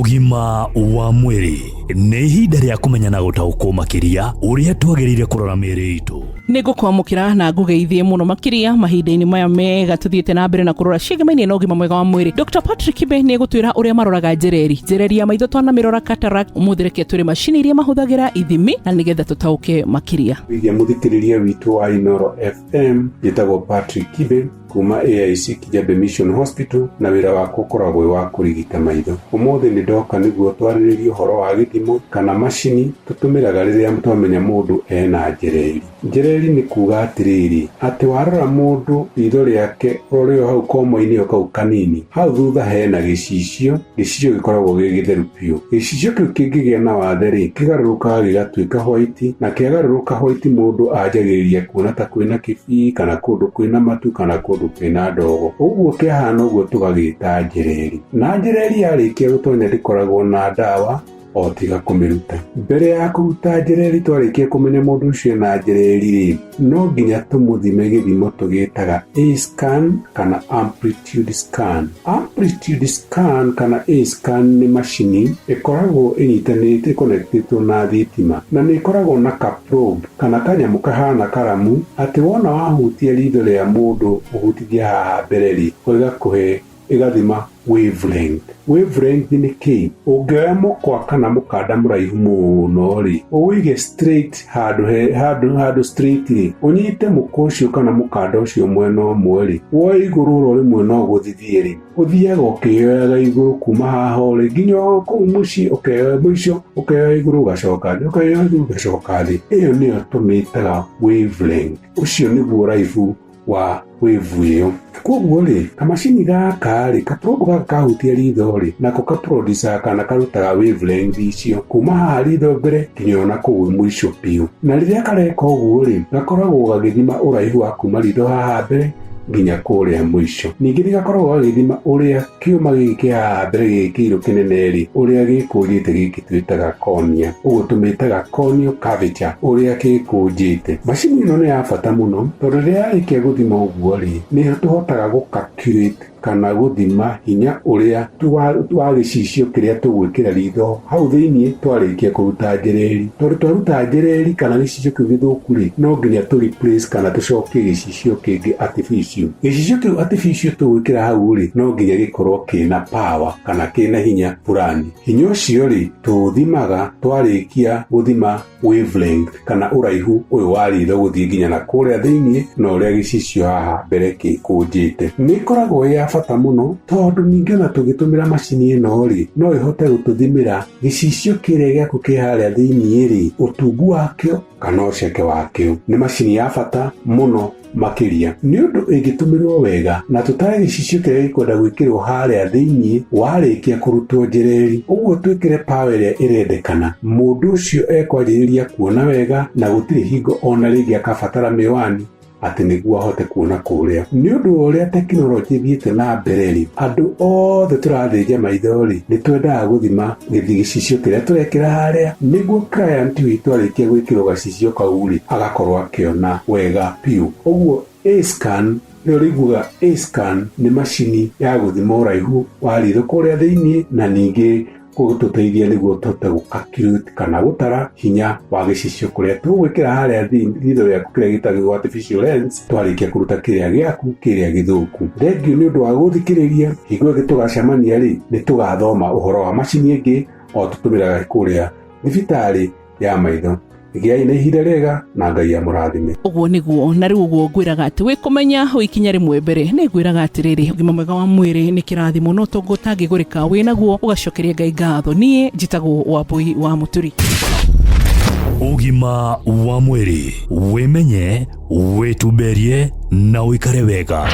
Ũgima wa mwĩrĩ nĩ ihinda rĩa kũmenya na gũtaũkwo makĩria ũrĩa twagĩrĩire kũrora mĩĩrĩ itũ. Nĩ ngũkwamũkĩra na ngũgeithie mũno makĩria mahinda-inĩ maya mega tũthiĩte na mbere na kũrora ciĩgemainie na ũgima mwega wa mwĩrĩ. Dr. Patrick Kibe nĩ egũtwĩra ũrĩa maroraga njereri, njereri ya maitho twanamĩrora cataract. Ũmũthĩ reke twĩre macini iria mahũthagĩra ithimi na nĩgetha tũtaũke makĩria. Wĩgie mũthikĩrĩria witũ wa Inoro FM, njĩtagwo Patrick Kibe kuma AIC Kijabe Mission Hospital na wĩra wakwa ũkoragwo wĩ wa kũrigita maitho. Ũmũthĩ nĩ ndoka nĩguo twarĩrĩrie ũhoro wa gĩthimo kana macini tũtũmĩraga rĩrĩa twamenya mũndũ ena njereri. Njereri nĩ kuga atĩrĩrĩ, atĩ warora mũndũ ritho rĩake ũrore o hau koma-inĩ o kau kanini, hau thutha hena gĩcicio, gĩcicio gĩkoragwo gĩ gĩtheru biũ. Gĩcicio kĩu kĩngĩgĩa na wathe rĩ, kĩgarũrũkaga gĩgatuĩka white, na kĩagarũrũka white mũndũ anjagĩrĩria kuona ta kwĩna kĩbii kana kũndũ kwĩna matu kana kũndũ kwĩna ndogo. Ũguo kĩahana ũguo tũgagĩta njereri. Na njereri yarĩkia gũtonya ndĩkoragwo na ndawa o tiga kũmĩruta. Mbere ya kũruta njereri twarĩkia kũmenya mũndũ ũcio ena njereri rĩ, no nginya tũmũthime gĩthimo tũgĩtaga A-scan kana amplitude scan. Amplitude scan kana A-scan nĩ macini ĩkoragwo ĩnyitanĩte ĩkonektĩtwo na thitima na nĩ ĩkoragwo na ka probe kana kanyamũ kahana karamu atĩ wona wahutia ritho rĩa mũndũ ũhutithie haha mbere rĩ, ĩgakũhe ĩgathima wavelength. Wavelength nĩ kĩĩ? Ũngĩoya mũkwa kana mũkanda mũraihu mũno rĩ, ũwĩige straight handũ he handũ handũ straight rĩ, ũnyite mũkwa ũcio kana mũkanda ũcio mwena ũmwe rĩ, woe igũrũ ũrore mwena ũgũthithie rĩ, ũthiaga ũkĩyoyaga igũrũ kuma haha ũrĩ nginya o kũu mũciĩ ũkeyoya mũico ũkeyoya igũrũ ũgacoka thĩ ũkeyoya igũrũ ũgacoka thĩ. Ĩyo nĩyo tũmĩtaga wavelength. Ũcio nĩguo ũraihu wa wave ĩyo. Koguo rĩ, kamacini gaka rĩ, kaprobe gaka kahutia ritho rĩ, nako kaproducaga kana karutaga wavelength icio kuma haha ritho mbere nginya ona kũu mũico biũ. Na rĩrĩa kareka ũguo rĩ, gakoragwo gagĩthima ũraihu wa kuma ritho haha mbere nginya kũrĩa mũico. Ningĩ nĩ gakoragwo gagĩthima ũrĩa kĩũma gĩkĩ kĩ haha mbere gĩkĩ kĩirũ kĩnene rĩ, ũrĩa gĩkũnjĩte gĩkĩ twĩtaga cornea. Ũguo tũmĩtaga corneal curvature, ũrĩa gĩkũnjĩte. Macini ĩno nĩ ya bata mũno tondũ rĩrĩa yarĩkia gũthima ũguo rĩ, nĩ tũhotaga gũ calculate kana gũthima hinya ũrĩa wa gĩcicio kĩrĩa tũgwĩkĩra ritho hau thĩiniĩ twarĩkia kũruta njereri. Tondũ twaruta njereri kana gĩcicio kĩu gĩthũku rĩ, no nginya tũ replace kana tũcokie gĩcicio kĩngĩ artificial. Gĩcicio kĩu artificial tũgwĩkĩra hau rĩ, no nginya gĩkorwo kĩna power kana kĩna hinya fulani. Hinya ũcio rĩ, tũũthimaga twarĩkia gũthima wavelength kana ũraihu ũyũ wa ritho gũthiĩ nginya na kũrĩa thĩiniĩ na ũrĩa gĩcicio haha mbere gĩkũnjĩte. Nĩ ĩkoragwo ĩ ya bata mũno tondũ ningĩ ona tũgĩtũmĩra macini ĩno rĩ, no ĩhote gũtũthimĩra gĩcicio kĩrĩa gĩaku kĩ harĩa thĩiniĩ rĩ, ũtungu wakĩo kana ũceke wakĩo. Nĩ macini ya bata mũno makĩria nĩ ũndũ ĩngĩtũmĩrwo wega na tũtare gĩcicio kĩrĩa gĩkwenda gwĩkĩrwo harĩa thĩiniĩ warĩkia kũrutwo njereri, ũguo twĩkĩre power ĩrĩa ĩrendekana, mũndũ ũcio ekwanjĩrĩria kuona wega na gũtirĩ hingo ona rĩngĩ akabatara mĩwani atĩ nĩguo ahote kuona kũrĩa. Nĩ ũndũ wa ũrĩa tekinoronjĩ ĩthiĩte na mbere rĩ, andũ othe tũrathĩnja maitho rĩ, nĩ twendaga gũthima gĩcicio kĩrĩa tũrekĩra harĩa nĩguo client witũ arĩkia gwĩkĩrwo gacicio kau rĩ, agakorwo akĩona wega biũ. Ũguo A-scan nĩyo ũrĩiguaga A-scan nĩ macini ya gũthima ũraihu wa ritho kũrĩa thĩiniĩ na ningĩ gũtũteithia nĩguo tũhote gũ calculate kana gũtara hinya wa gĩcicio kũrĩa tũgwĩkĩra harĩa ritho rĩaku kĩrĩa gĩtagwo artificial lens twarĩkia kũruta kĩrĩa gĩaku kĩrĩa gĩthũku. Thengiũ nĩ ũndũ wa gũthikĩrĩria, hingo ĩngĩ tũgacemania rĩ, nĩ tũgathoma ũhoro wa macini ĩngĩ o tũtũmĩraga kũrĩa thibitarĩ ya maitho. Gĩai na ihinda rĩega na Ngai amũrathime. Ũguo nĩguo na rĩu ũguo ngwĩraga atĩ wĩ kũmenya wĩ ikinya rĩmwe mbere nĩ ngwĩraga atĩrĩrĩ ũgima mwega wa mwĩrĩ nĩ kĩrathimo no ũtonga ũtangĩgũrĩka wĩ naguo ũgacokeria Ngai ngatho. Niĩ njĩtagwo Wambui wa Mũturi. Ũgima wa mwĩrĩ, wĩmenye, wĩtumberie na ũikare wega.